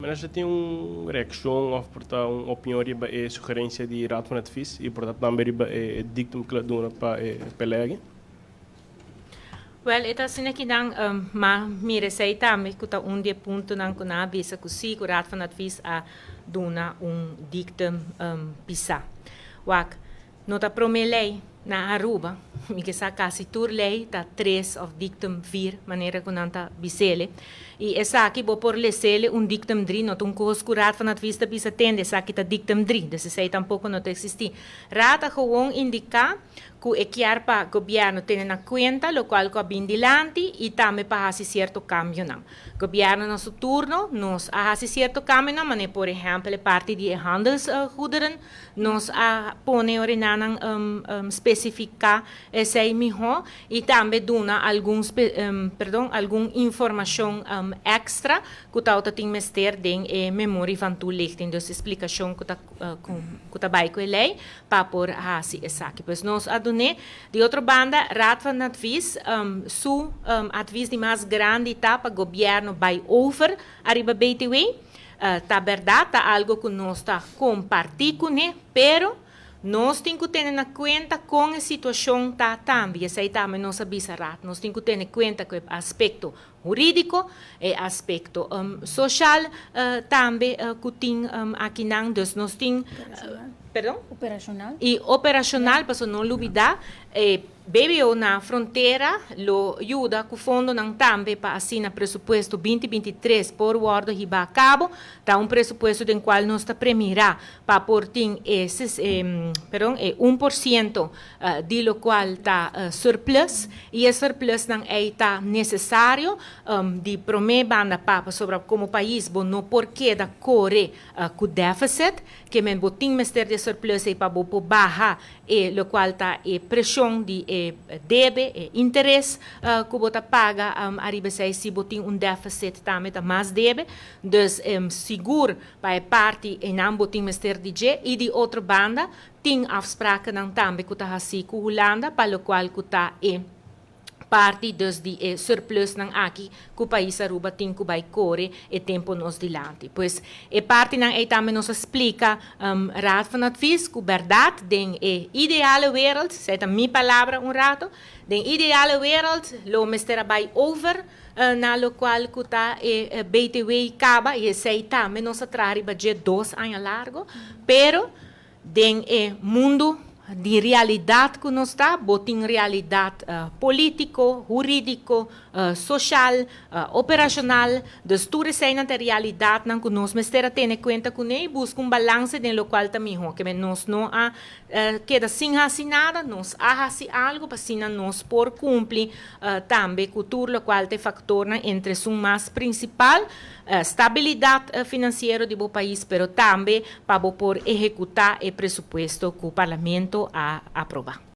Minister tin un reaccion of por ta un opinion riba e sugerencia di Raad van Advies y por ta tambe riba e dictum cu el a duna pa e pelea aki? Wel, e ta asina ki nan ma mira esey tambe cu ta un di e puntonan cu nan a bisa cu si cu Raad van Advies a duna un dictum pisa. Wak, no ta prome ley na Aruba, mi ke sa casi tur ley ta tres of dictum vier manera cu nan ta bisele. Y esaki bo por lesele un dictum drie, no ta un cos cu Raad van Advies ta bisa tende esaki ta dictum drie, dus esey tampoco no ta existi. Raad a gewoon indica cu e kier pa gobierno tene na cuenta locual cu a bin dilanti y tambe pa haci cierto cambionan. Gobierno na su turno nos a haci cierto cambionan mane por ehempel e parti di e handelsgoederen nos a pone orinanan specifica esey miho y tambe duna algun perdon algun informacion extra cu tawata tin mester den e memorie van toelichting, dus e splicacion cu ta cu ta bay cu e ley pa por haci esaki. Pues nos a dun'é. Di otro banda, Raad van Advies su advies di mas grandi ta pa gobierno bay over ariba BTW. Ta berdad, ta algo cu nos ta comparti cun'é, pero nos tin cu tene na cuenta con e situacion ta tambe. Y esey tambe nos a bisa Raad. Nos tin cu tene cuenta cu e aspecto hurídiko, e aspekto soshal tambe ku tin akinan. Dus nos tin, perdon? Operashonal. I operashonal, pasobra no lubidá e BBO na frontera lo yuda ku fondonan tambe pa asina presupuesto 2023 por wòrdu hibá a kabo. Ta un presupuesto den kual nos ta premirá pa por tin e, perdon, e 1% di locual ta surplus y e surplusnan ey ta necesario di prome banda pa pasobra como pais bo no por keda core cu deficit ke men bo tin mester di e surplus ey pa bo por baha e locual ta e presion di e debe e interes cu bo ta paga ariba esey si bo tin un deficit tambe ta mas debe dus sigur pa e parti eynan bo tin mester di dje y di otro banda Tin afsprakennan tambe ku ta hasí ku Hulanda pa lokual ku ta e parti dus di e surplusnan aki ku pais Aruba tin ku bai kore e tempo nos dilanti. Pues e partinan ei tambe nos a splika Raad van Advies ku bèrdat den e ideale wereld, esei ta mi palabra un rato, den ideale wereld lo mester a bai over na lokual ku ta e BTW kaba i esei tambe nos a traha riba dje 2 aña largo, pero den e mundu di realidat ku nos ta, bo tin realidat polítiko, hurídiko, soshal, operashonal, dus tur eseinan ta realidatnan ku nos mester a tene kuenta kuné i buska un balanse den lokual ta mihó. Ke men nos no a keda sin hasi nada, nos a hasi algu pa asina nos por kumpli tambe ku tur lokual ta e faktornan entre esun mas prinsipal, stabilidat finansiero di bo pais, pero tambe pa bo por ehekutá e presupuesto ku Parlamento a aprobá.